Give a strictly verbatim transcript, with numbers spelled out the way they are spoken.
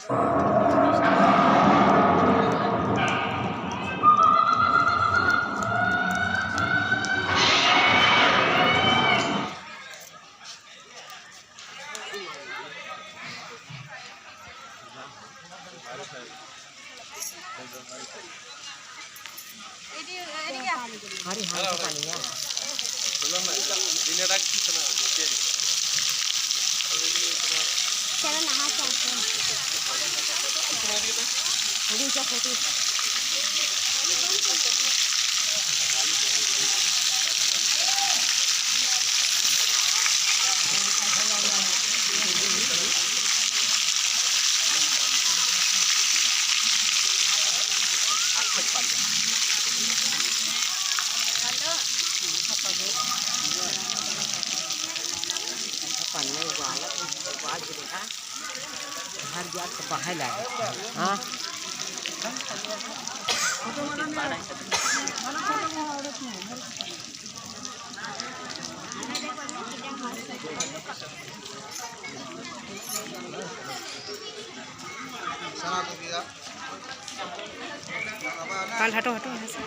अरे हाँ, तो पानी है। चलो नहा के आते हैं। थोड़ी सा फोटो। पानी उबाला, उबाल के देखा, हर जात से बहाए लागे। हाँ। चल, हटो, हटो यहाँ से।